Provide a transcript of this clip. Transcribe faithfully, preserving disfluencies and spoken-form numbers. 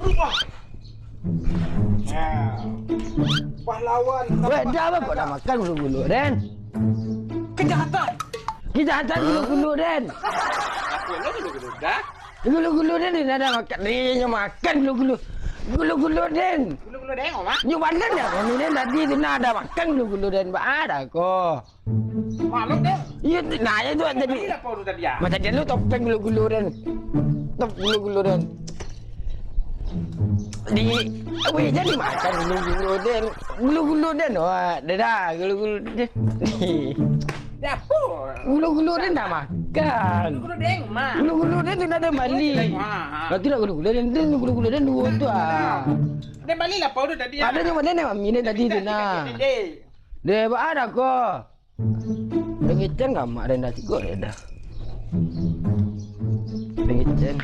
Berubah. Ya. Pahlawan. Weh, dah apa kau dah makan gulu-gulu, Den? Kejahatan. Kejahatan gulu-gulu, Den. Apa lo gulu-gulu dah? Gulu-gulu, Den, dah, dah makan. Ni, nyo makan gulu-gulu. Gulu-gulu, Den. Gulu-gulu, Den, Oma? Nyo makan dah, kami ni tadi tu nah, dah makan gulu-gulu, Den. Ba, dah ko. Malu deh. Iyo, nah, iyo tu tadi. Tadi lapau tu tadi, ah. Macam dia lu topeng gulu-gulu, Den. Top gulu-gulu, Den. Di, weh, jadi makan gulu-gulu, Den. Gulu-gulu, Den. Wah, dah, dah, gulu-gulu, Den. Ya, apa? Gulu-gulu, Den, dah makan. Gulu-gulu, Den, mah. Gulu-gulu, Den, tu dah ada bali. Gulu-gulu, Den, mah. Lah, tu dah gulu-gulu, Den, Den, gulu-gulu, Den, dua tu, ah. Den bali lapau tu tadi, ah. Ada nyo, Den, mami, Den, tadi tu, nah. Deh, ba, ada ko. Pengecen ka mak den dah cikok deh dah. Pengecen.